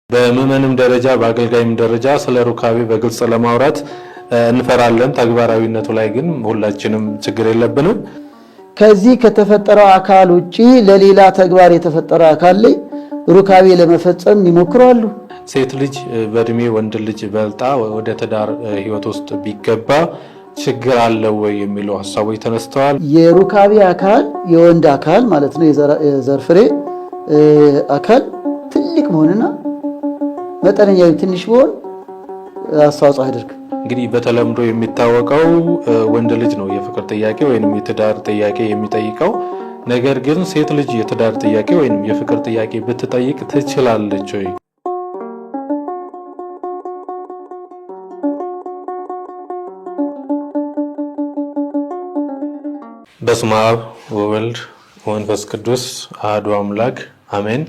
በምዕመንም ደረጃ በአገልጋይም ደረጃ ስለ ሩካቤ በግልጽ ለማውራት እንፈራለን። ተግባራዊነቱ ላይ ግን ሁላችንም ችግር የለብንም። ከዚህ ከተፈጠረው አካል ውጪ ለሌላ ተግባር የተፈጠረ አካል ላይ ሩካቤ ለመፈጸም ይሞክራሉ። ሴት ልጅ በእድሜ ወንድ ልጅ በልጣ ወደ ትዳር ሕይወት ውስጥ ቢገባ ችግር አለው ወይ የሚሉ ሀሳቦች ተነስተዋል። የሩካቤ አካል የወንድ አካል ማለት ነው፣ የዘር ፍሬ አካል ትልቅ መሆንና መጠነኛ ትንሽ መሆን አስተዋጽኦ አያደርግም። እንግዲህ በተለምዶ የሚታወቀው ወንድ ልጅ ነው የፍቅር ጥያቄ ወይንም የትዳር ጥያቄ የሚጠይቀው። ነገር ግን ሴት ልጅ የትዳር ጥያቄ ወይንም የፍቅር ጥያቄ ብትጠይቅ ትችላለች ወይ? በስመ አብ ወወልድ ወመንፈስ ቅዱስ አሐዱ አምላክ አሜን።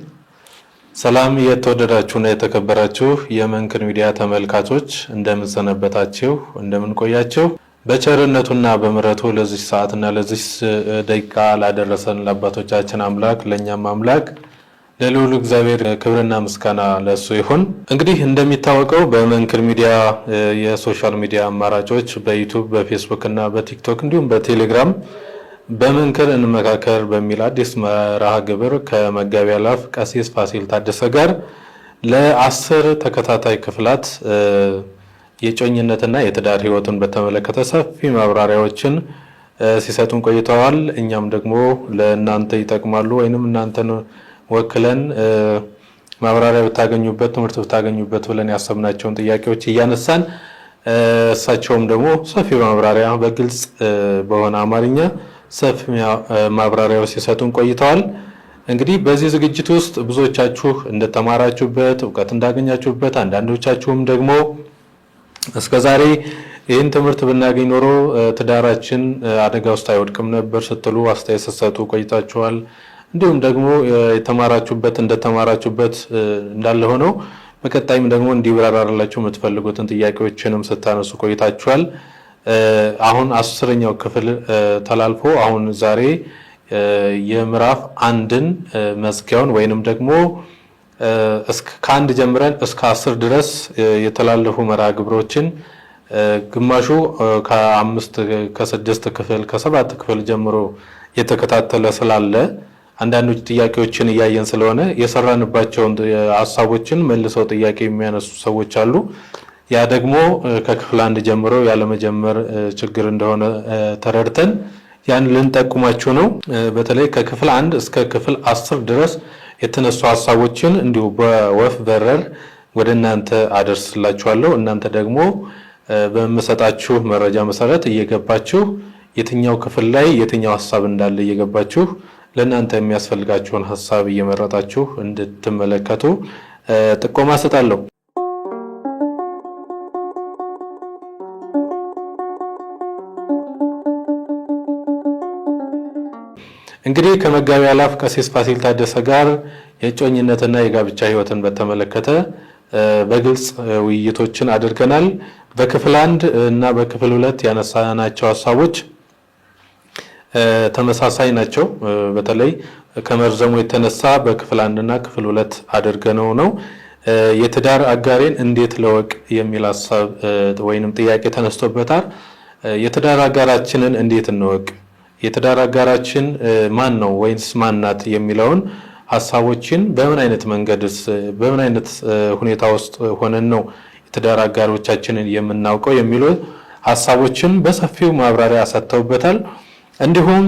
ሰላም የተወደዳችሁና የተከበራችሁ የመንክር ሚዲያ ተመልካቾች፣ እንደምን ሰነበታችሁ? እንደምን ቆያችሁ? በቸርነቱና በምሕረቱ ለዚህ ሰዓትና ለዚህ ደቂቃ ላደረሰን ለአባቶቻችን አምላክ ለእኛም አምላክ ለልዑል እግዚአብሔር ክብርና ምስጋና ለእሱ ይሁን። እንግዲህ እንደሚታወቀው በመንክር ሚዲያ የ social media አማራጮች በዩቱብ፣ በፌስቡክ እና በቲክቶክ እንዲሁም በቴሌግራም በመንክር እንመካከር በሚል አዲስ መርሃ ግብር ከመጋቢ አእላፍ ቀሲስ ፋሲል ታደሰ ጋር ለ10 ተከታታይ ክፍላት የእጮኝነትና የትዳር ሕይወትን በተመለከተ ሰፊ ማብራሪያዎችን ሲሰጡን ቆይተዋል። እኛም ደግሞ ለእናንተ ይጠቅማሉ ወይንም እናንተን ወክለን ማብራሪያ ብታገኙበት፣ ትምህርት ብታገኙበት ብለን ያሰብናቸውን ጥያቄዎች እያነሳን እሳቸውም ደግሞ ሰፊ ማብራሪያ በግልጽ በሆነ አማርኛ ሰፊ ማብራሪያዎች ሲሰጡን ቆይተዋል። እንግዲህ በዚህ ዝግጅት ውስጥ ብዙዎቻችሁ እንደተማራችሁበት፣ እውቀት እንዳገኛችሁበት፣ አንዳንዶቻችሁም ደግሞ እስከዛሬ ይህን ትምህርት ብናገኝ ኖሮ ትዳራችን አደጋ ውስጥ አይወድቅም ነበር ስትሉ አስተያየት ስትሰጡ ቆይታችኋል። እንዲሁም ደግሞ የተማራችሁበት እንደተማራችሁበት እንዳለ ሆነው በቀጣይም ደግሞ እንዲብራራላችሁ የምትፈልጉትን ጥያቄዎችንም ስታነሱ ቆይታችኋል። አሁን 10ኛው ክፍል ተላልፎ አሁን ዛሬ የምዕራፍ አንድን መዝጊያውን ወይንም ደግሞ ከአንድ ጀምረን እስከ 10 ድረስ የተላለፉ መርሃ ግብሮችን ግማሹ ከ5 ከ6 ክፍል ከ7 ክፍል ጀምሮ የተከታተለ ስላለ አንዳንዶች ጥያቄዎችን እያየን ስለሆነ የሰራንባቸውን ሀሳቦችን መልሰው ጥያቄ የሚያነሱ ሰዎች አሉ። ያ ደግሞ ከክፍል አንድ ጀምሮ ያለመጀመር ችግር እንደሆነ ተረድተን ያን ልንጠቁማችሁ ነው። በተለይ ከክፍል አንድ እስከ ክፍል 10 ድረስ የተነሱ ሀሳቦችን እንዲሁ በወፍ በረር ወደ እናንተ አደርስላችኋለሁ። እናንተ ደግሞ በምሰጣችሁ መረጃ መሰረት እየገባችሁ የትኛው ክፍል ላይ የትኛው ሀሳብ እንዳለ እየገባችሁ ለእናንተ የሚያስፈልጋችሁን ሀሳብ እየመረጣችሁ እንድትመለከቱ ጥቆማ እሰጣለሁ። እንግዲህ ከመጋቢ አእላፍ ቀሲስ ፋሲል ታደሰ ጋር የእጮኝነትና የጋብቻ ሕይወትን በተመለከተ በግልጽ ውይይቶችን አድርገናል። በክፍል አንድ እና በክፍል ሁለት ያነሳናቸው ሀሳቦች ተመሳሳይ ናቸው። በተለይ ከመርዘሙ የተነሳ በክፍል አንድ እና ክፍል ሁለት አድርገነው ነው። የትዳር አጋሬን እንዴት ለወቅ የሚል ሀሳብ ወይንም ጥያቄ ተነስቶበታል። የትዳር አጋራችንን እንዴት እንወቅ፣ የትዳር አጋራችን ማን ነው ወይንስ ማን ናት የሚለውን ሀሳቦችን በምን አይነት መንገድስ በምን አይነት ሁኔታ ውስጥ ሆነን ነው የትዳር አጋሮቻችንን የምናውቀው የሚሉ ሀሳቦችን በሰፊው ማብራሪያ ሰጥተውበታል። እንዲሁም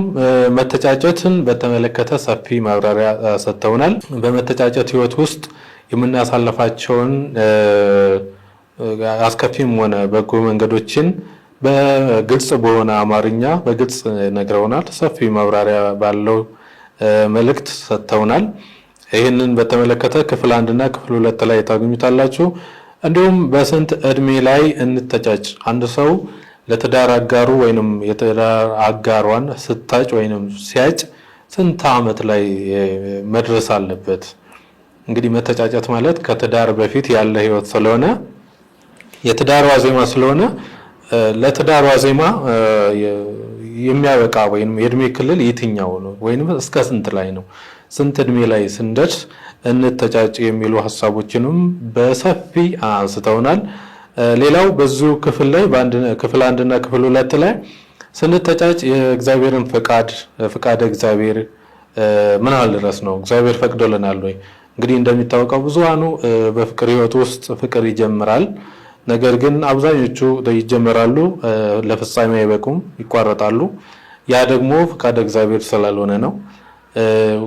መተጫጨትን በተመለከተ ሰፊ ማብራሪያ ሰጥተውናል። በመተጫጨት ሕይወት ውስጥ የምናሳልፋቸውን አስከፊም ሆነ በጎ መንገዶችን በግልጽ በሆነ አማርኛ በግልጽ ነግረውናል። ሰፊ ማብራሪያ ባለው መልእክት ሰጥተውናል። ይህንን በተመለከተ ክፍል አንድ እና ክፍል ሁለት ላይ ታገኙታላችሁ። እንዲሁም በስንት እድሜ ላይ እንተጫጭ፣ አንድ ሰው ለትዳር አጋሩ ወይንም የትዳር አጋሯን ስታጭ ወይንም ሲያጭ ስንት ዓመት ላይ መድረስ አለበት? እንግዲህ መተጫጨት ማለት ከትዳር በፊት ያለ ህይወት ስለሆነ የትዳር ዋዜማ ስለሆነ ለትዳር ዋዜማ የሚያበቃ ወይንም የእድሜ ክልል የትኛው ነው? ወይንም እስከ ስንት ላይ ነው? ስንት እድሜ ላይ ስንደርስ እንተጫጭ የሚሉ ሀሳቦችንም በሰፊ አንስተውናል። ሌላው በዚሁ ክፍል ላይ ክፍል 1 እና ክፍል 2 ላይ ስንተጫጭ የእግዚአብሔርን ፈቃድ ፈቃደ እግዚአብሔር ምን ያህል ድረስ ነው? እግዚአብሔር ፈቅዶልናል ወይ? እንግዲህ እንደሚታወቀው ብዙሃኑ በፍቅር ሕይወት ውስጥ ፍቅር ይጀምራል። ነገር ግን አብዛኞቹ ይጀምራሉ፣ ለፍጻሜ አይበቁም፣ ይቋረጣሉ። ያ ደግሞ ፈቃደ እግዚአብሔር ስላልሆነ ነው።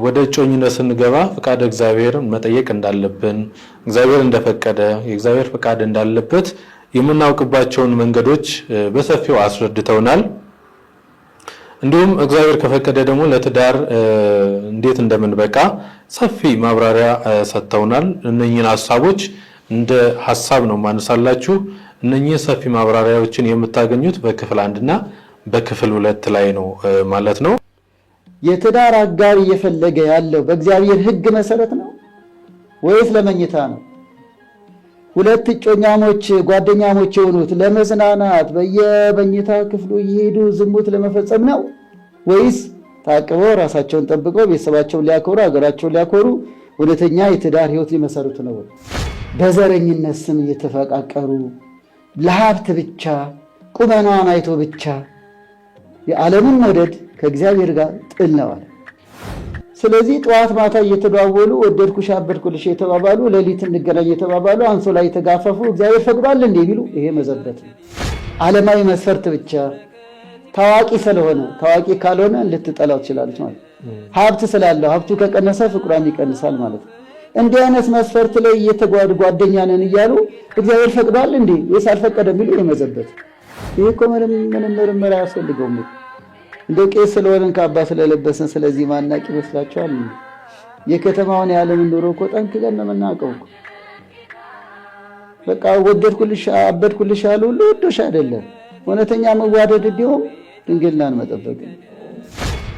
ወደ እጮኝነት ስንገባ ፈቃደ እግዚአብሔርን መጠየቅ እንዳለብን፣ እግዚአብሔር እንደፈቀደ፣ የእግዚአብሔር ፈቃድ እንዳለበት የምናውቅባቸውን መንገዶች በሰፊው አስረድተውናል። እንዲሁም እግዚአብሔር ከፈቀደ ደግሞ ለትዳር እንዴት እንደምንበቃ ሰፊ ማብራሪያ ሰጥተውናል። እነኚህን ሀሳቦች እንደ ሀሳብ ነው ማነሳላችሁ። እነኚህ ሰፊ ማብራሪያዎችን የምታገኙት በክፍል 1 እና በክፍል 2 ላይ ነው ማለት ነው። የትዳር አጋር እየፈለገ ያለው በእግዚአብሔር ሕግ መሰረት ነው ወይስ ለመኝታ ነው? ሁለት እጮኛሞች ጓደኛሞች የሆኑት ለመዝናናት በየመኝታ ክፍሉ እየሄዱ ዝሙት ለመፈጸም ነው ወይስ ታቅበው ራሳቸውን ጠብቀው ቤተሰባቸውን ሊያኮሩ ሀገራቸውን ሊያኮሩ እውነተኛ የትዳር ሕይወት ሊመሰርቱ ነው? በዘረኝነት ስም እየተፈቃቀሩ ለሀብት ብቻ ቁመናዋን አይቶ ብቻ የዓለምን መውደድ ከእግዚአብሔር ጋር ጥል ነው አለ። ስለዚህ ጠዋት ማታ እየተደዋወሉ ወደድኩሽ አበድኩልሽ የተባባሉ ሌሊት እንገናኝ የተባባሉ አንሶላ የተጋፈፉ እግዚአብሔር ፈቅዷል እንዴ ቢሉ ይሄ መዘበት ነው። ዓለማዊ መስፈርት ብቻ ታዋቂ ስለሆነ ታዋቂ ካልሆነ ልትጠላው ትችላለች ማለት ነው። ሀብት ስላለው ሀብቱ ከቀነሰ ፍቅሯም ይቀንሳል ማለት ነው። እንዲህ አይነት መስፈርት ላይ እየተጓድ ጓደኛ ነን እያሉ እግዚአብሔር ፈቅዷል እንዴ ወይስ አልፈቀደም ቢሉ የመዘበት። ይሄ እኮ ምንም ምንም ምርምር አያስፈልገውም። እንደው ቄስ ስለሆንን ካባ ስለለበስን ስለዚህ ማናቅ ይመስላችኋል? የከተማውን የዓለምን ኑሮ እኮ ጠንቅቀን ነው የምናውቀው እኮ። በቃ ወደድኩልሽ አበድኩልሽ ያሉ ሁሉ ወዶሽ አይደለም። እውነተኛ መዋደድ እንዲሁም ድንግልናን መጠበቅ።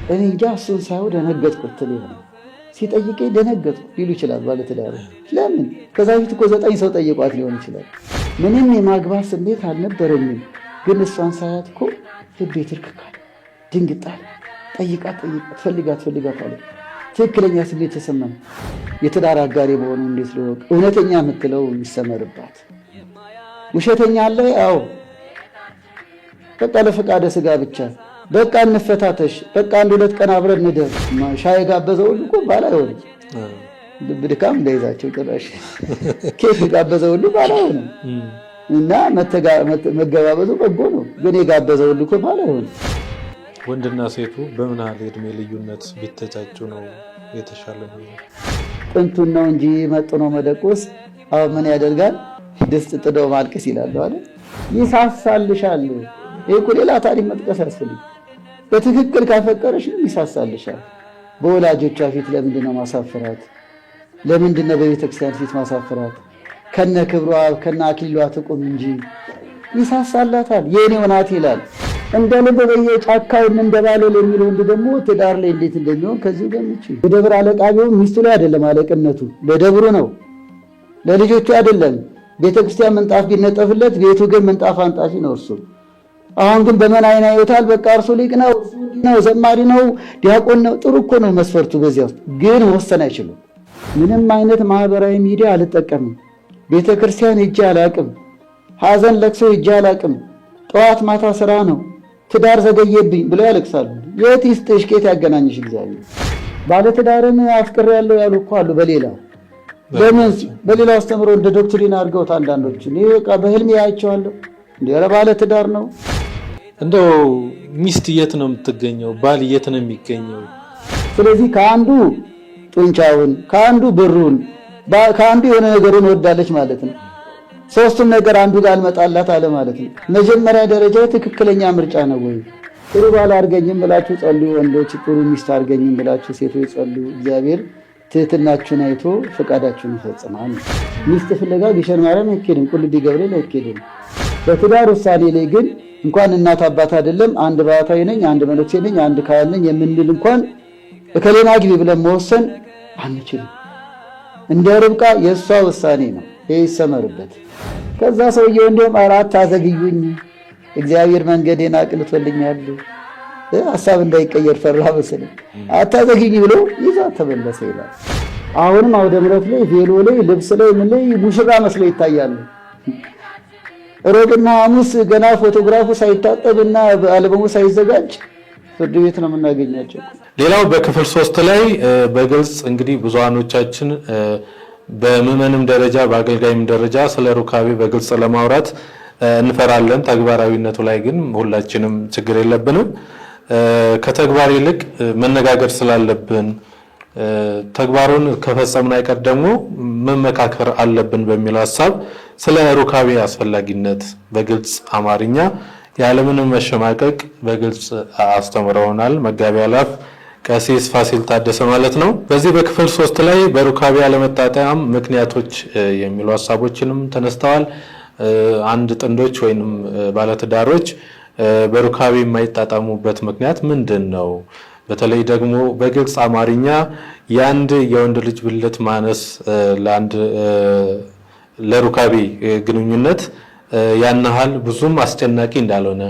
እኔ እንጃ እሱን ሳይሆን ደነገጥኩ ትል ይሆናል። ሲጠይቀኝ ደነገጥኩ ሊሉ ይችላል ባለትዳሩ። ለምን ከዛ በፊት እኮ 9 ሰው ጠይቋት ሊሆን ይችላል። ምንም የማግባት ስሜት አልነበረኝም፣ ግን እሷን ሳያት እኮ ልቤ ትርክካል፣ ድንግጣል። ጠይቃት ጠይቃት ፈልጋት ፈልጋት አለ። ትክክለኛ ስሜት ተሰማኝ። የትዳር አጋሪ በሆኑ እንዴት ልወቅ? እውነተኛ የምትለው ይሰመርባት። ውሸተኛ አለ? አዎ በቃ ለፈቃደ ስጋ ብቻ በቃ እንፈታተሽ፣ በቃ 1-2 ቀን አብረን እንደር። ሻይ ጋበዘው ሁሉ እኮ ባል አይሆንም። ልብ ድካም እንዳይዛቸው ጭራሽ ኬክ ጋበዘው ሁሉ ባል አይሆንም። እና መገባበዙ በጎ ነው፣ ግን የጋበዘው ሁሉ እኮ ባል አይሆንም። ወንድና ሴቱ በምን ያህል የእድሜ ልዩነት ቢተጫጩ ነው የተሻለ ነው? ጥንቱን ነው እንጂ መጥኖ መደቆስ አሁን ምን ያደርጋል? ድስት ጥዶ ማልቀስ ይላሉ አይደል? ይሳሳልሻል። ይሄ እኮ ሌላ ታሪክ መጥቀስ አያስፈልግም። በትክክል ካፈቀረሽ ይሳሳልሻል። በወላጆቿ ፊት ለምንድን ነው ማሳፍራት? ለምንድን ነው በቤተክርስቲያን ፊት ማሳፍራት? ከነ ክብሯ ከነ አክሊሏ ትቁም እንጂ ይሳሳላታል። የኔው ናት ይላል። እንደ ልብ በየጫካው እንደባለል የሚል ወንድ ደግሞ ትዳር ላይ እንዴት እንደሚሆን ከዚሁ ገምቺ። የደብር አለቃ ቢሆን ሚስቱ ላይ አይደለም አለቅነቱ፣ ለደብሩ ነው፣ ለልጆቹ አይደለም። ቤተክርስቲያን ምንጣፍ ቢነጠፍለት ቤቱ ግን ምንጣፍ አንጣፊ ነው እርሱ። አሁን ግን በምን አይን ያዩታል? በቃ እርሱ ሊቅ ነው፣ ነው፣ ዘማሪ ነው፣ ዲያቆን ነው። ጥሩ እኮ ነው መስፈርቱ። በዚያ ውስጥ ግን መወሰን አይችሉም። ምንም አይነት ማህበራዊ ሚዲያ አልጠቀምም፣ ቤተክርስቲያን ሄጄ አላቅም፣ ሐዘን ለቅሶ ሄጄ አላቅም፣ ጠዋት ማታ ስራ ነው፣ ትዳር ዘገየብኝ ብለው ያለቅሳሉ። የት ይስጥሽ? ከየት ያገናኝሽ እግዚአብሔር? ባለትዳርን አፍቅሬያለሁ ያሉ እኮ አሉ። በሌላ ለምን በሌላ አስተምሮ እንደ doctrine አድርገውት አንዳንዶች እኔ በቃ በህልሜ ያያቸዋለሁ። እንደ ኧረ ባለ ትዳር ነው። እንደው ሚስት የት ነው የምትገኘው? ባል የት ነው የሚገኘው? ስለዚህ ከአንዱ ጡንቻውን፣ ከአንዱ ብሩን፣ ከአንዱ የሆነ ነገሩን ወዳለች ማለት ነው። ሶስቱም ነገር አንዱ ጋር አልመጣላት አለ ማለት ነው። መጀመሪያ ደረጃ ትክክለኛ ምርጫ ነው ወይ? ጥሩ ባል አድርገኝም ብላችሁ ጸልዩ ወንዶች፣ ጥሩ ሚስት አድርገኝም ብላችሁ ሴቶች ጸልዩ። እግዚአብሔር ትህትናችሁን አይቶ ፈቃዳችሁን ይፈጽማል። ሚስት ፍለጋ ግሸን ማርያም አይኬድም፣ ቁልቢ ገብርኤል አይኬድም። በትዳር ውሳኔ ላይ ግን እንኳን እናት አባት አይደለም አንድ ባህታዊ ነኝ፣ አንድ መነኩሴ ነኝ፣ አንድ ካህን ነኝ የምንል እንኳን እከሌን አግቢ ብለን መወሰን አንችልም። እንደ ርብቃ የእሷ ውሳኔ ነው። ይሄ ይሰመርበት። ከዛ ሰውየው እንደውም ኧረ አታዘግዩኝ፣ እግዚአብሔር መንገዴን አቅንቶልኛል፣ ሀሳብ እንዳይቀየር ፈራ መሰለኝ። አታዘግኝ ብሎ ይዛ ተመለሰ ይላል። አሁንም አውደ ምሕረት ላይ ቬሎ ላይ ልብስ ላይ ምን ላይ ሙሽራ መስለው ይታያሉ። ሮብና ሐሙስ ገና ፎቶግራፉ ሳይታጠብና አልበሙ ሳይዘጋጅ ፍርድ ቤት ነው የምናገኛቸው። ሌላው በክፍል 3 ላይ በግልጽ እንግዲህ ብዙሃኖቻችን በምዕመንም ደረጃ በአገልጋይም ደረጃ ስለ ሩካቤ በግልጽ ለማውራት እንፈራለን። ተግባራዊነቱ ላይ ግን ሁላችንም ችግር የለብንም። ከተግባር ይልቅ መነጋገር ስላለብን ተግባሩን ከፈጸምን አይቀር ደግሞ መመካከር አለብን በሚል ሀሳብ ስለ ሩካቤ አስፈላጊነት በግልጽ አማርኛ ያለምንም መሸማቀቅ በግልጽ አስተምረውናል መጋቢ አእላፍ ቀሲስ ፋሲል ታደሰ ማለት ነው። በዚህ በክፍል 3 ላይ በሩካቤ አለመጣጣም ምክንያቶች የሚሉ ሀሳቦችንም ተነስተዋል። አንድ ጥንዶች ወይንም ባለትዳሮች በሩካቤ የማይጣጣሙበት ምክንያት ምንድን ነው? በተለይ ደግሞ በግልጽ አማርኛ የአንድ የወንድ ልጅ ብልት ማነስ ለአንድ ለሩካቤ ግንኙነት ያን ያህል ብዙም አስጨናቂ እንዳልሆነ፣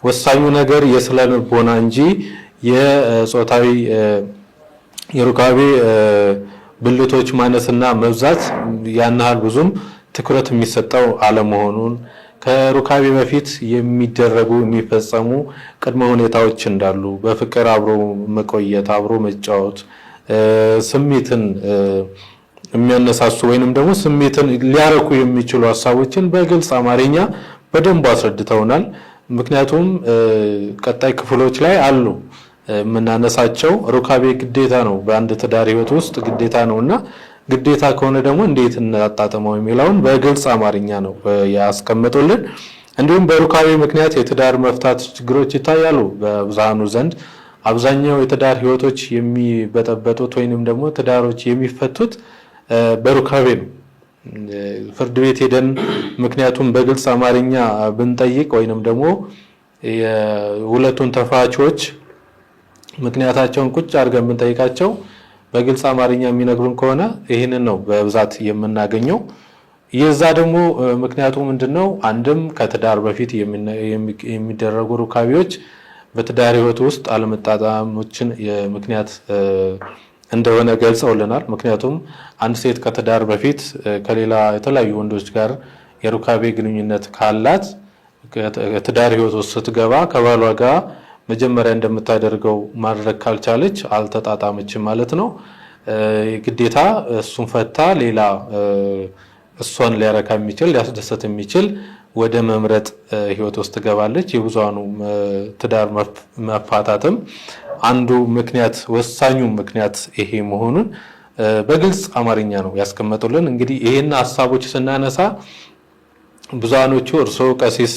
ወሳኙ ነገር የስነ ልቦና እንጂ የጾታዊ የሩካቤ ብልቶች ማነስና መብዛት ያን ያህል ብዙም ትኩረት የሚሰጠው አለመሆኑን፣ ከሩካቤ በፊት የሚደረጉ የሚፈጸሙ ቅድመ ሁኔታዎች እንዳሉ፣ በፍቅር አብሮ መቆየት፣ አብሮ መጫወት፣ ስሜትን የሚያነሳሱ ወይንም ደግሞ ስሜትን ሊያረኩ የሚችሉ ሀሳቦችን በግልጽ አማርኛ በደንብ አስረድተውናል። ምክንያቱም ቀጣይ ክፍሎች ላይ አሉ የምናነሳቸው። ሩካቤ ግዴታ ነው፣ በአንድ ትዳር ህይወት ውስጥ ግዴታ ነውና ግዴታ ከሆነ ደግሞ እንዴት እናጣጥመው የሚለውን በግልጽ አማርኛ ነው ያስቀምጡልን። እንዲሁም በሩካቤ ምክንያት የትዳር መፍታት ችግሮች ይታያሉ በብዙሃኑ ዘንድ። አብዛኛው የትዳር ህይወቶች የሚበጠበጡት ወይንም ደግሞ ትዳሮች የሚፈቱት በሩካቤ ነው። ፍርድ ቤት ሄደን ምክንያቱም በግልጽ አማርኛ ብንጠይቅ ወይንም ደግሞ የሁለቱን ተፋቾች ምክንያታቸውን ቁጭ አድርገን ብንጠይቃቸው በግልጽ አማርኛ የሚነግሩን ከሆነ ይህንን ነው በብዛት የምናገኘው። የዛ ደግሞ ምክንያቱ ምንድነው? አንድም ከትዳር በፊት የሚደረጉ ሩካቤዎች በትዳር ህይወት ውስጥ አለመጣጣሞችን ምክንያት እንደሆነ ገልጸውልናል። ምክንያቱም አንድ ሴት ከትዳር በፊት ከሌላ የተለያዩ ወንዶች ጋር የሩካቤ ግንኙነት ካላት ከትዳር ህይወት ውስጥ ስትገባ ከባሏ ጋር መጀመሪያ እንደምታደርገው ማድረግ ካልቻለች አልተጣጣመችም ማለት ነው። ግዴታ እሱን ፈታ ሌላ እሷን ሊያረካ የሚችል ሊያስደሰት የሚችል ወደ መምረጥ ህይወት ውስጥ ትገባለች። የብዙሃኑ ትዳር መፋታትም አንዱ ምክንያት ወሳኙ ምክንያት ይሄ መሆኑን በግልጽ አማርኛ ነው ያስቀመጡልን። እንግዲህ ይሄን ሀሳቦች ስናነሳ ብዙሃኖቹ እርሶ ቀሲስ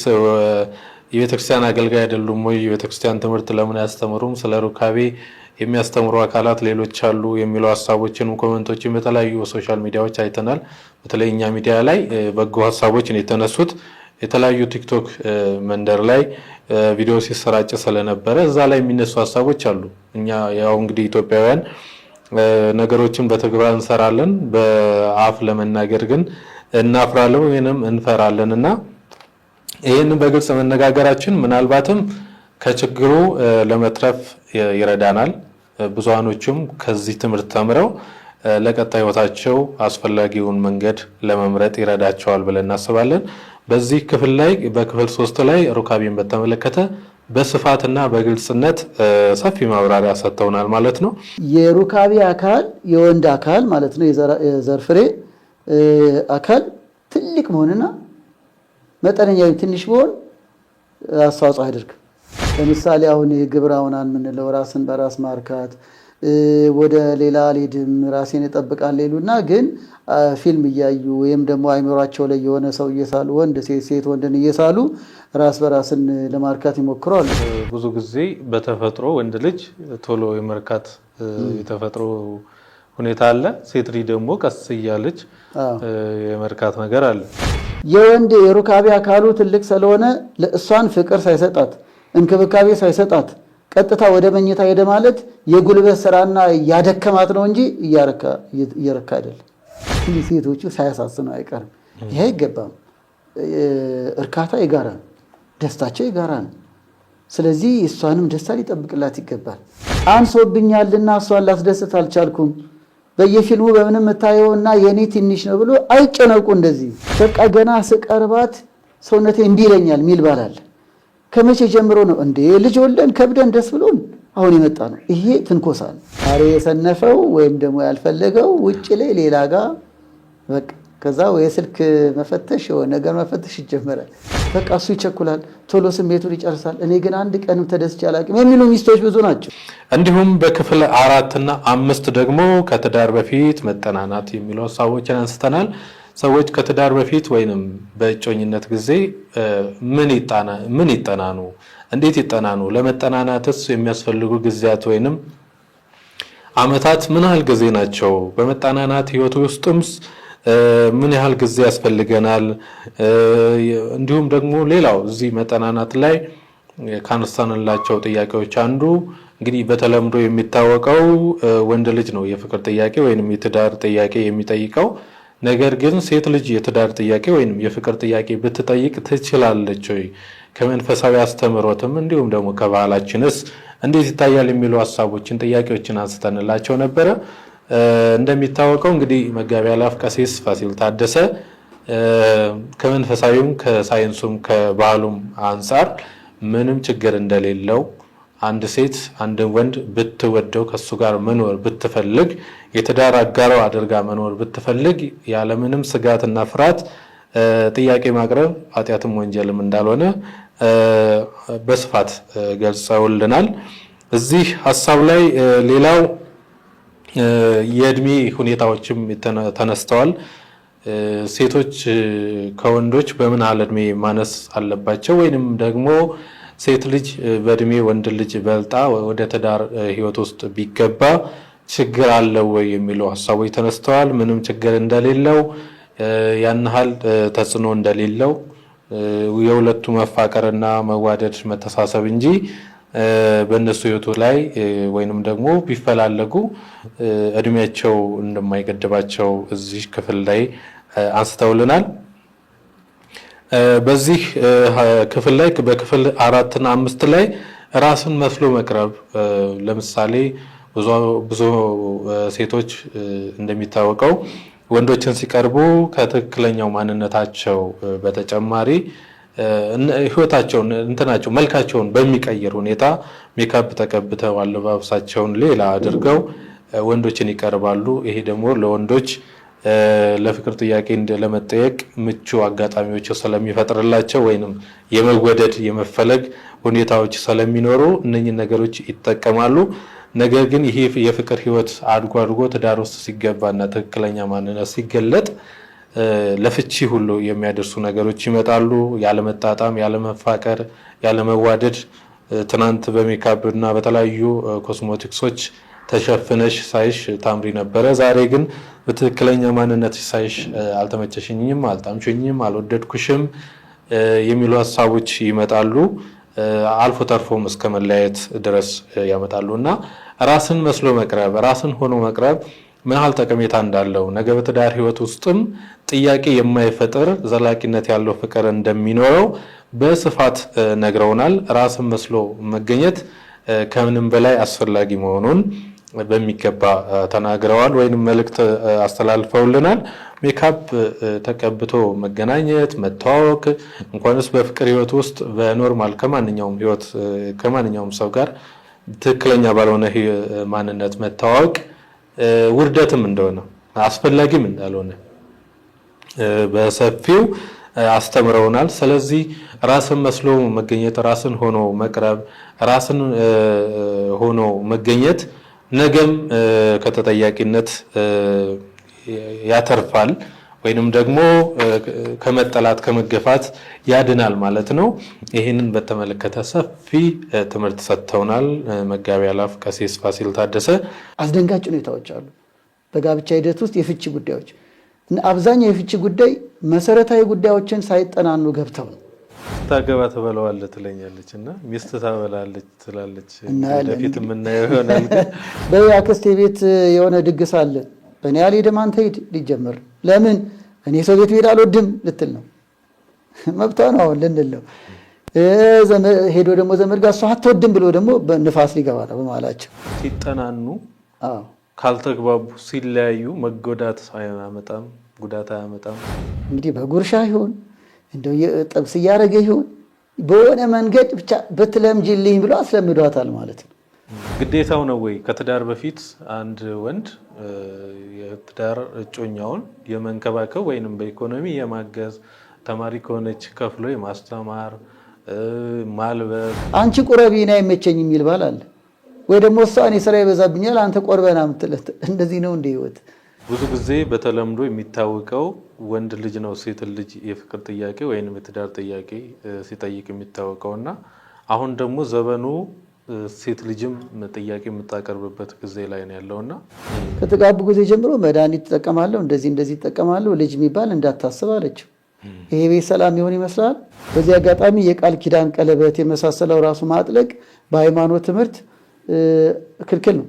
የቤተክርስቲያን አገልጋይ አይደሉም ወይ? የቤተክርስቲያን ትምህርት ለምን አያስተምሩም? ስለ ሩካቤ የሚያስተምሩ አካላት ሌሎች አሉ የሚሉ ሀሳቦችን comment ኦችን በተለያዩ social media ዎች አይተናል። በተለይ እኛ ሚዲያ ላይ በጎ ሀሳቦች የተነሱት የተለያዩ ቲክቶክ መንደር ላይ ቪዲዮ ሲሰራጭ ስለነበረ እዛ ላይ የሚነሱ ሀሳቦች አሉ። እኛ ያው እንግዲህ ኢትዮጵያውያን ነገሮችን በተግባር እንሰራለን፣ በአፍ ለመናገር ግን እናፍራለን ወይንም እንፈራለን እና ይህንን በግልጽ መነጋገራችን ምናልባትም ከችግሩ ለመትረፍ ይረዳናል። ብዙሃኖቹም ከዚህ ትምህርት ተምረው ለቀጣይ ህይወታቸው አስፈላጊውን መንገድ ለመምረጥ ይረዳቸዋል ብለን እናስባለን። በዚህ ክፍል ላይ በክፍል 3 ላይ ሩካቤን በተመለከተ በስፋትና በግልጽነት ሰፊ ማብራሪያ ሰጥተውናል ማለት ነው። የሩካቤ አካል የወንድ አካል ማለት ነው፣ የዘር ፍሬ አካል ትልቅ መሆንና መጠነኛ ትንሽ መሆን አስተዋጽኦ አያደርግም። ለምሳሌ አሁን የግብረ አውናን የምንለው ራስን በራስ ማርካት፣ ወደ ሌላ አልሄድም ራሴን እጠብቃለሁ ይሉና ግን ፊልም እያዩ ወይም ደግሞ አይምሯቸው ላይ የሆነ ሰው እየሳሉ ወንድ ሴት ሴት ወንድን እየሳሉ ራስ በራስን ለማርካት ይሞክራሉ። ብዙ ጊዜ በተፈጥሮ ወንድ ልጅ ቶሎ የመርካት የተፈጥሮ ሁኔታ አለ። ሴት ልጅ ደግሞ ቀስ እያለች የመርካት ነገር አለ። የወንድ የሩካቤ አካሉ ትልቅ ስለሆነ ለእሷን ፍቅር ሳይሰጣት እንክብካቤ ሳይሰጣት ቀጥታ ወደ መኝታ ሄደ ማለት የጉልበት ስራና ያደከማት ነው እንጂ እየረካ አይደለም። ሴቶቹ ሳያሳስነው አይቀርም። ይሄ አይገባም። እርካታ የጋራ ነው፣ ደስታቸው የጋራ ነው። ስለዚህ እሷንም ደስታ ሊጠብቅላት ይገባል። አንሶብኛልና እሷን ላስደስት አልቻልኩም፣ በየፊልሙ በምንም የምታየውና የኔ ትንሽ ነው ብሎ አይጨነቁ። እንደዚህ በቃ ገና ስቀርባት ሰውነቴ እንዲህ ይለኛል ሚል ባል አለ። ከመቼ ጀምሮ ነው እንዴ? ልጅ ወልደን ከብደን ደስ ብሎን አሁን የመጣ ነው። ይሄ ትንኮሳ ነው። ዛሬ የሰነፈው ወይም ደግሞ ያልፈለገው ውጭ ላይ ሌላ ጋር በቃ ከዛ ወይ ስልክ መፈተሽ የሆነ ነገር መፈተሽ ይጀመራል። በቃ እሱ ይቸኩላል፣ ቶሎ ስሜቱን ይጨርሳል። እኔ ግን አንድ ቀንም ተደስቼ አላውቅም የሚሉ ሚስቶች ብዙ ናቸው። እንዲሁም በክፍል 4 እና 5 ደግሞ ከትዳር በፊት መጠናናት የሚሉ ሀሳቦችን አንስተናል። ሰዎች ከትዳር በፊት ወይንም በእጮኝነት ጊዜ ምን ይጠናኑ፣ እንዴት ይጠናኑ፣ ለመጠናናትስ የሚያስፈልጉ ጊዜያት ወይንም አመታት ምን ያህል ጊዜ ናቸው? በመጠናናት ህይወት ውስጥምስ ምን ያህል ጊዜ ያስፈልገናል? እንዲሁም ደግሞ ሌላው እዚህ መጠናናት ላይ ካነሳንላቸው ጥያቄዎች አንዱ እንግዲህ በተለምዶ የሚታወቀው ወንድ ልጅ ነው የፍቅር ጥያቄ ወይንም የትዳር ጥያቄ የሚጠይቀው። ነገር ግን ሴት ልጅ የትዳር ጥያቄ ወይንም የፍቅር ጥያቄ ብትጠይቅ ትችላለች ወይ? ከመንፈሳዊ አስተምህሮትም እንዲሁም ደግሞ ከባህላችንስ እንዴት ይታያል የሚሉ ሀሳቦችን፣ ጥያቄዎችን አንስተንላቸው ነበረ። እንደሚታወቀው እንግዲህ መጋቢ አእላፍ ቀሲስ ፋሲል ታደሰ ከመንፈሳዊም ከሳይንሱም ከባህሉም አንጻር ምንም ችግር እንደሌለው፣ አንድ ሴት አንድ ወንድ ብትወደው፣ ከሱ ጋር መኖር ብትፈልግ፣ የትዳር አጋሯ አድርጋ መኖር ብትፈልግ ያለምንም ስጋትና ፍርሃት ጥያቄ ማቅረብ ኃጢአትም ወንጀልም እንዳልሆነ በስፋት ገልጸውልናል። እዚህ ሀሳብ ላይ ሌላው የእድሜ ሁኔታዎችም ተነስተዋል። ሴቶች ከወንዶች በምን ያህል እድሜ ማነስ አለባቸው ወይንም ደግሞ ሴት ልጅ በእድሜ ወንድ ልጅ በልጣ ወደ ትዳር ህይወት ውስጥ ቢገባ ችግር አለው ወይ የሚሉ ሀሳቦች ተነስተዋል። ምንም ችግር እንደሌለው፣ ያን ያህል ተጽዕኖ እንደሌለው፣ የሁለቱ መፋቀርና መዋደድ መተሳሰብ እንጂ በእነሱ ህይወቱ ላይ ወይንም ደግሞ ቢፈላለጉ እድሜያቸው እንደማይገድባቸው እዚህ ክፍል ላይ አንስተውልናል። በዚህ ክፍል ላይ በክፍል 4ና 5 ላይ ራስን መስሎ መቅረብ፣ ለምሳሌ ብዙ ሴቶች እንደሚታወቀው ወንዶችን ሲቀርቡ ከትክክለኛው ማንነታቸው በተጨማሪ ህይወታቸውን እንትናቸው መልካቸውን በሚቀይር ሁኔታ ሜካፕ ተቀብተው አለባበሳቸውን ሌላ አድርገው ወንዶችን ይቀርባሉ። ይሄ ደግሞ ለወንዶች ለፍቅር ጥያቄ ለመጠየቅ ምቹ አጋጣሚዎች ስለሚፈጥርላቸው ወይንም የመወደድ የመፈለግ ሁኔታዎች ስለሚኖሩ እነኝን ነገሮች ይጠቀማሉ። ነገር ግን ይሄ የፍቅር ህይወት አድጎ አድጎ ትዳር ውስጥ ሲገባና ትክክለኛ ማንነት ሲገለጥ ለፍቺ ሁሉ የሚያደርሱ ነገሮች ይመጣሉ። ያለመጣጣም፣ ያለመፋቀር፣ ያለመዋደድ፣ ትናንት በሜካፕ እና በተለያዩ ኮስሞቲክሶች ተሸፍነሽ ሳይሽ ታምሪ ነበረ። ዛሬ ግን በትክክለኛ ማንነት ሳይሽ አልተመቸሽኝም፣ አልጣምሽኝም፣ አልወደድኩሽም የሚሉ ሀሳቦች ይመጣሉ። አልፎ ተርፎም እስከ መለያየት ድረስ ያመጣሉ እና ራስን መስሎ መቅረብ፣ ራስን ሆኖ መቅረብ ምን ያህል ጠቀሜታ እንዳለው፣ ነገ በትዳር ህይወት ውስጥም ጥያቄ የማይፈጥር ዘላቂነት ያለው ፍቅር እንደሚኖረው በስፋት ነግረውናል። ራስን መስሎ መገኘት ከምንም በላይ አስፈላጊ መሆኑን በሚገባ ተናግረዋል ወይንም መልእክት አስተላልፈውልናል። ሜካፕ ተቀብቶ መገናኘት፣ መተዋወቅ እንኳንስ በፍቅር ህይወት ውስጥ በ normal ከማንኛውም ህይወት ከማንኛውም ሰው ጋር ትክክለኛ ባልሆነ ማንነት መተዋወቅ ውርደትም እንደሆነ አስፈላጊም እንዳልሆነ በሰፊው አስተምረውናል። ስለዚህ ራስን መስሎ መገኘት፣ ራስን ሆኖ መቅረብ፣ ራስን ሆኖ መገኘት ነገም ከተጠያቂነት ያተርፋል ወይንም ደግሞ ከመጠላት ከመገፋት ያድናል ማለት ነው። ይህንን በተመለከተ ሰፊ ትምህርት ሰጥተውናል መጋቢ አእላፍ ቀሲስ ፋሲል ታደሰ። አስደንጋጭ ሁኔታዎች አሉ በጋብቻ ሂደት ውስጥ የፍቺ ጉዳዮች። አብዛኛው የፍቺ ጉዳይ መሰረታዊ ጉዳዮችን ሳይጠናኑ ገብተው ነው። ታገባ ትበለዋለህ ትለኛለች እና ሚስት ታበላለች ትላለች። ወደፊት የምናየው ይሆናል። በይ አክስቴ ቤት የሆነ ድግስ አለ፣ እኔ አልሄድም አንተ ሂድ ሊጀመር፣ ለምን እኔ ሰው ቤት መሄድ አልወድም ልትል ነው። መብቷ ነው አሁን ልንል ነው። ሄዶ ደግሞ ዘመድ ጋር እሷ አትወድም ብሎ ደግሞ በንፋስ ሊገባ ነው በመሃላቸው። ሲጠናኑ ካልተግባቡ ሲለያዩ መጎዳት አያመጣም፣ ጉዳት አያመጣም። እንግዲህ በጉርሻ ይሁን እንደው ጥብስ እያደረገ ይሁን በሆነ መንገድ ብቻ ብትለምጂልኝ ብሎ አስለምዷታል ማለት ነው። ግዴታው ነው ወይ ከትዳር በፊት አንድ ወንድ የትዳር እጮኛውን የመንከባከብ ወይንም በኢኮኖሚ የማገዝ፣ ተማሪ ከሆነች ከፍሎ የማስተማር፣ ማልበስ? አንቺ ቁረቢ እኔ አይመቸኝ የሚል ባል አለ ወይ? ደግሞ እሷ እኔ ስራ ይበዛብኛል አንተ ቆርበና ምትለት። እንደዚህ ነው እንደ ህይወት። ብዙ ጊዜ በተለምዶ የሚታወቀው ወንድ ልጅ ነው ሴት ልጅ የፍቅር ጥያቄ ወይንም የትዳር ጥያቄ ሲጠይቅ የሚታወቀው፣ እና አሁን ደግሞ ዘመኑ ሴት ልጅም ጥያቄ የምታቀርብበት ጊዜ ላይ ነው ያለውና። ከተጋቡ ጊዜ ጀምሮ መድኃኒት እጠቀማለሁ፣ እንደዚህ እንደዚህ እጠቀማለሁ፣ ልጅ የሚባል እንዳታስብ አለችው። ይሄ ቤት ሰላም ይሆን ይመስላል? በዚህ አጋጣሚ የቃል ኪዳን ቀለበት የመሳሰለው ራሱ ማጥለቅ በሃይማኖት ትምህርት ክልክል ነው።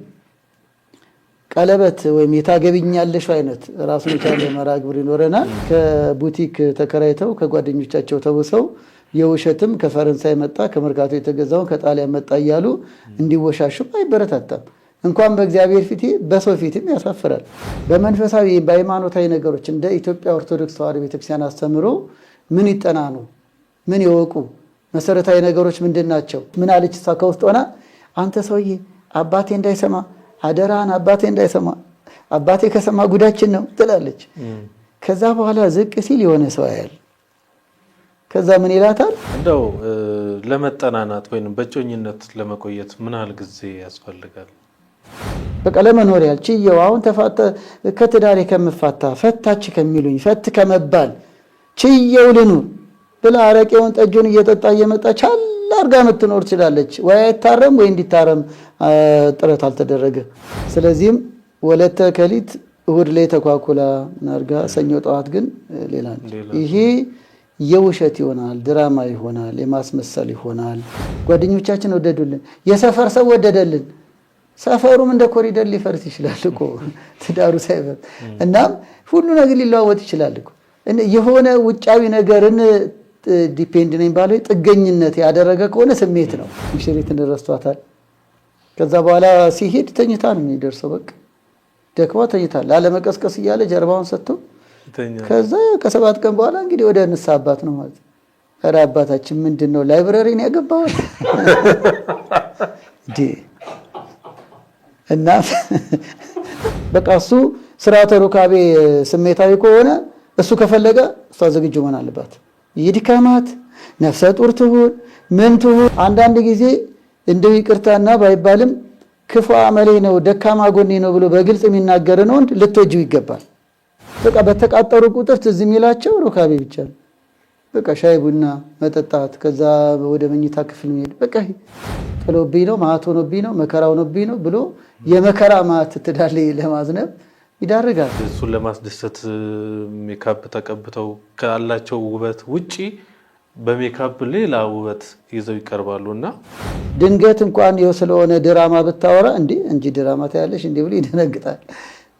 ቀለበት ወይም የታገቢኛለሽ አይነት ራሱን የቻለ መርሃ ግብር ይኖረናል። ከቡቲክ ተከራይተው ከጓደኞቻቸው ተውሰው የውሸትም ከፈረንሳይ መጣ፣ ከመርካቶ የተገዛውን ከጣሊያን መጣ እያሉ እንዲወሻሹም አይበረታታም። እንኳን በእግዚአብሔር ፊት በሰው ፊትም ያሳፍራል። በመንፈሳዊ በሃይማኖታዊ ነገሮች እንደ ኢትዮጵያ ኦርቶዶክስ ተዋሕዶ ቤተክርስቲያን አስተምሮ ምን ይጠናኑ፣ ምን ይወቁ፣ መሰረታዊ ነገሮች ምንድን ናቸው? ምን አለች እሷ ከውስጥ ሆና? አንተ ሰውዬ አባቴ እንዳይሰማ አደራህን፣ አባቴ እንዳይሰማ፣ አባቴ ከሰማ ጉዳችን ነው ትላለች። ከዛ በኋላ ዝቅ ሲል የሆነ ሰው ያያል። ከዛ ምን ይላታል? እንደው ለመጠናናት ወይም በእጮኝነት ለመቆየት ምን ያህል ጊዜ ያስፈልጋል? በቃ ለመኖር ያህል ችየው፣ አሁን ተፋተ ከትዳሬ ከምፋታ፣ ፈታች ከሚሉኝ፣ ፈት ከመባል ችየው ልኑር ብላ አረቄውን ጠጁን እየጠጣ እየመጣ ቻል አድርጋ ምትኖር ትችላለች። ወይ አይታረም ወይ እንዲታረም ጥረት አልተደረገ። ስለዚህም ወለተ ከሊት እሁድ ላይ ተኳኩላ አድርጋ ሰኞ ጠዋት ግን ሌላ ነው። ይሄ የውሸት ይሆናል፣ ድራማ ይሆናል፣ የማስመሰል ይሆናል። ጓደኞቻችን ወደዱልን፣ የሰፈር ሰው ወደደልን። ሰፈሩም እንደ ኮሪደር ሊፈርስ ይችላል እኮ ትዳሩ ሳይፈርስ። እናም ሁሉ ነገር ሊለዋወጥ ይችላል እኮ። የሆነ ውጫዊ ነገርን depend ነኝ ባለው ጥገኝነት ያደረገ ከሆነ ስሜት ነው። ሙሽሪትን ረስቷታል። ከዛ በኋላ ሲሄድ ተኝታ ነው የሚደርሰው። በቃ ደክማ ተኝታ ላለመቀስቀስ እያለ ጀርባውን ሰጥቶ ከዛ ከ7 ቀን በኋላ እንግዲህ ወደ ንስሐ አባት ነው ማለት ነው። ኧረ አባታችን ምንድን ነው library ን ያገባው እንዴ? እና በቃ እሱ ስርዓተ ሩካቤ ስሜታዊ ከሆነ እሱ ከፈለገ እሷ ዝግጁ መሆን አለባት። ይድከማት፣ ነፍሰ ጡር ትሁን፣ ምን ትሁን። አንዳንድ ጊዜ እንደው ይቅርታና ባይባልም ክፉ አመሌ ነው ደካማ ጎኔ ነው ብሎ በግልጽ የሚናገርን ወንድ ልትወጂው ይገባል። በቃ በተቃጠሩ ቁጥር ትዝ የሚላቸው ሩካቤ ብቻ ነው። በቃ ሻይ ቡና መጠጣት፣ ከዛ ወደ መኝታ ክፍል መሄድ፣ በቃ ጥሎብኝ ነው፣ ማት ሆኖብኝ ነው፣ መከራ ሆኖብኝ ነው ብሎ የመከራ ማት ትዳር ላይ ለማዝነብ ይዳርጋል። እሱን ለማስደሰት ሜካፕ ተቀብተው ካላቸው ውበት ውጪ በሜካፕ ሌላ ውበት ይዘው ይቀርባሉ እና ድንገት እንኳን ይኸው ስለሆነ ድራማ ብታወራ እንዴ እንጂ ድራማ ታያለሽ እንዴ ብሎ ይደነግጣል።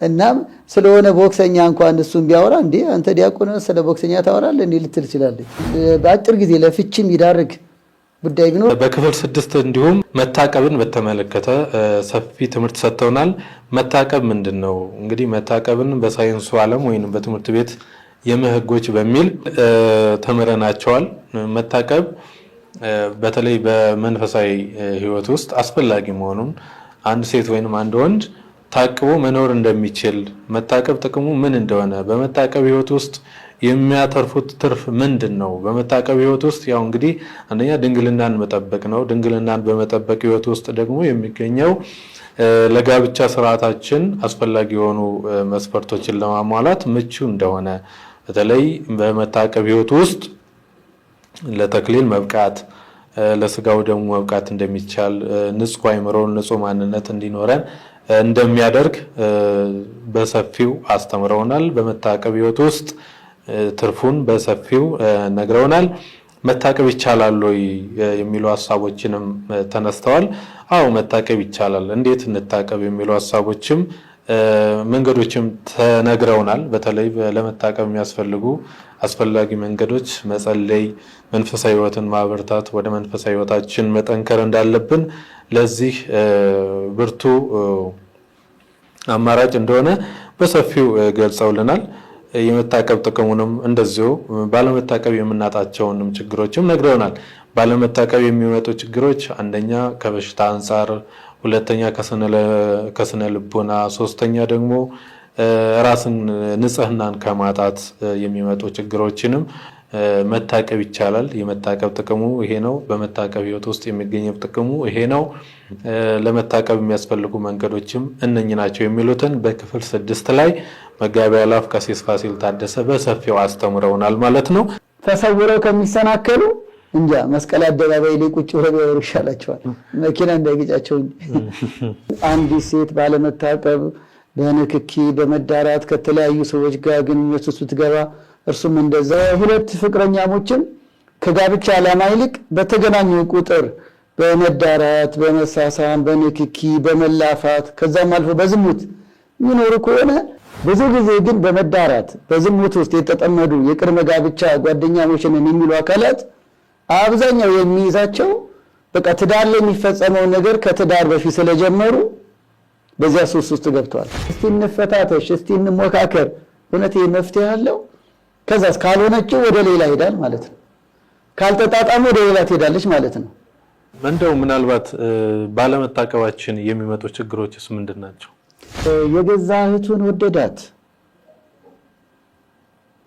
እናም ስለሆነ ቦክሰኛ እንኳን እሱን ቢያወራ እንዴ አንተ ዲያቆን ስለ ቦክሰኛ ታወራለህ እንዴ ልትል ትችላለች። በአጭር ጊዜ ለፍቺም ይዳርግ ጉዳይ ቢኖር። በክፍል 6 እንዲሁም መታቀብን በተመለከተ ሰፊ ትምህርት ሰጥተውናል። መታቀብ ምንድን ነው? እንግዲህ መታቀብን በሳይንሱ ዓለም ወይም በትምህርት ቤት የምህጎች በሚል ተምረናቸዋል። መታቀብ በተለይ በመንፈሳዊ ሕይወት ውስጥ አስፈላጊ መሆኑን፣ አንድ ሴት ወይንም አንድ ወንድ ታቅቦ መኖር እንደሚችል፣ መታቀብ ጥቅሙ ምን እንደሆነ፣ በመታቀብ ሕይወት ውስጥ የሚያተርፉት ትርፍ ምንድን ነው? በመታቀብ ሕይወት ውስጥ ያው እንግዲህ አንደኛ ድንግልናን መጠበቅ ነው። ድንግልናን በመጠበቅ ሕይወት ውስጥ ደግሞ የሚገኘው ለጋብቻ ስርዓታችን አስፈላጊ የሆኑ መስፈርቶችን ለማሟላት ምቹ እንደሆነ፣ በተለይ በመታቀብ ሕይወት ውስጥ ለተክሊል መብቃት፣ ለስጋው ደግሞ መብቃት እንደሚቻል፣ ንጹህ አይምሮን ንጹህ ማንነት እንዲኖረን እንደሚያደርግ በሰፊው አስተምረውናል። በመታቀብ ሕይወት ውስጥ ትርፉን በሰፊው ነግረውናል። መታቀብ ይቻላል ወይ የሚሉ ሀሳቦችንም ተነስተዋል። አዎ መታቀብ ይቻላል። እንዴት እንታቀብ የሚሉ ሀሳቦችም መንገዶችም ተነግረውናል። በተለይ ለመታቀብ የሚያስፈልጉ አስፈላጊ መንገዶች መጸለይ፣ መንፈሳዊ ሕይወትን ማበርታት፣ ወደ መንፈሳዊ ሕይወታችን መጠንከር እንዳለብን ለዚህ ብርቱ አማራጭ እንደሆነ በሰፊው ገልጸውልናል። የመታቀብ ጥቅሙንም እንደዚሁ ባለመታቀብ የምናጣቸውንም ችግሮችም ነግረውናል። ባለመታቀብ የሚመጡ ችግሮች አንደኛ ከበሽታ አንጻር፣ ሁለተኛ ከስነ ልቦና፣ ሶስተኛ ደግሞ ራስን ንጽህናን ከማጣት የሚመጡ ችግሮችንም መታቀብ ይቻላል። የመታቀብ ጥቅሙ ይሄ ነው። በመታቀብ ህይወት ውስጥ የሚገኘው ጥቅሙ ይሄ ነው። ለመታቀብ የሚያስፈልጉ መንገዶችም እነኚህ ናቸው የሚሉትን በክፍል 6 ላይ መጋቤ አእላፍ ቀሲስ ፋሲል ታደሰ በሰፊው አስተምረውናል ማለት ነው። ተሰውረው ከሚሰናከሉ እንጃ መስቀል አደባባይ ላይ ቁጭ ብለው ቢያወሩ ይሻላቸዋል፣ መኪና እንዳይገጫቸው እንጂ። አንዲት ሴት ባለመታቀብ በንክኪ በመዳራት ከተለያዩ ሰዎች ጋር ግንኙነት ውስጥ ስትገባ እርሱም እንደዛ። ሁለት ፍቅረኛሞችም ከጋብቻ ዓላማ ይልቅ በተገናኙ ቁጥር በመዳራት፣ በመሳሳም፣ በንክኪ፣ በመላፋት ከዛም አልፎ በዝሙት የሚኖሩ ከሆነ ብዙ ጊዜ ግን በመዳራት በዝሙት ውስጥ የተጠመዱ የቅድመ ጋብቻ ጓደኛሞች ነን የሚሉ አካላት አብዛኛው የሚይዛቸው በቃ ትዳር ላይ የሚፈጸመውን ነገር ከትዳር በፊት ስለጀመሩ በዚያ ሱስ ውስጥ ገብተዋል። እስቲ እንፈታተሽ፣ እስቲ እንሞካከር፣ እውነት ይሄ መፍትሄ አለው? ከዛስ ካልሆነችው ወደ ሌላ ይሄዳል ማለት ነው። ካልተጣጣሙ ወደ ሌላ ትሄዳለች ማለት ነው። እንደው ምናልባት ባለመታቀባችን የሚመጡ ችግሮችስ ምንድን ናቸው? የገዛ እህቱን ወደዳት፣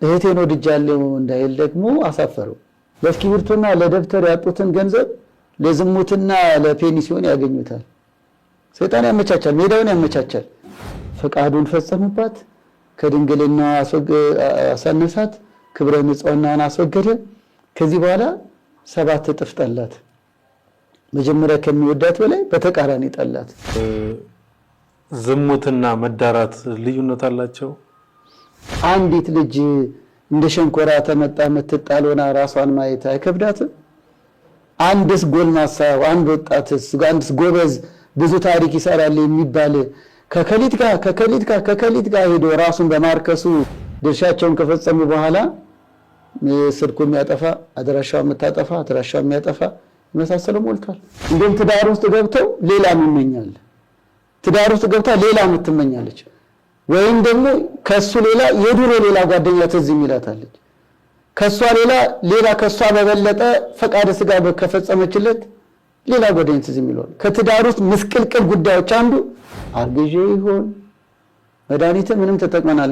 እህቴን ወድጃለሁ እንዳይል ደግሞ አሳፈረው። ለእስክሪብቶና ለደብተር ያጡትን ገንዘብ ለዝሙትና ለፔኒሲዮን ያገኙታል። ሰይጣን ያመቻቻል፣ ሜዳውን ያመቻቻል። ፈቃዱን ፈጸመባት፣ ከድንግልና አሳነሳት፣ ክብረ ንጽሕናዋን አስወገደ። ከዚህ በኋላ 7 እጥፍ ጠላት። መጀመሪያ ከሚወዳት በላይ በተቃራኒ ጠላት። ዝሙትና መዳራት ልዩነት አላቸው? አንዲት ልጅ እንደ ሸንኮራ ተመጣ የምትጣል ሆና ራሷን ማየት አይከብዳትም? አንድስ ጎልማሳ፣ አንድ ወጣትስ፣ አንድስ ጎበዝ ብዙ ታሪክ ይሰራል የሚባል ከከሊት ጋር ከከሊት ጋር ከከሊት ጋር ሄዶ ራሱን በማርከሱ ድርሻቸውን ከፈጸሙ በኋላ ስልኩ የሚያጠፋ፣ አድራሻው የምታጠፋ፣ አድራሻው የሚያጠፋ የመሳሰለው ሞልቷል። እንደውም ትዳር ውስጥ ገብተው ሌላም ይመኛል። ትዳር ውስጥ ገብታ ሌላ የምትመኛለች፣ ወይም ደግሞ ከሱ ሌላ የድሮ ሌላ ጓደኛ ትዝ የሚላታለች። ከሷ ሌላ ሌላ ከሷ በበለጠ ፈቃደ ስጋ ከፈጸመችለት ሌላ ጓደኛ ትዝ የሚለዋል። ከትዳር ውስጥ ምስቅልቅል ጉዳዮች አንዱ አርግዤ ይሆን መድኃኒት ምንም ተጠቅመናል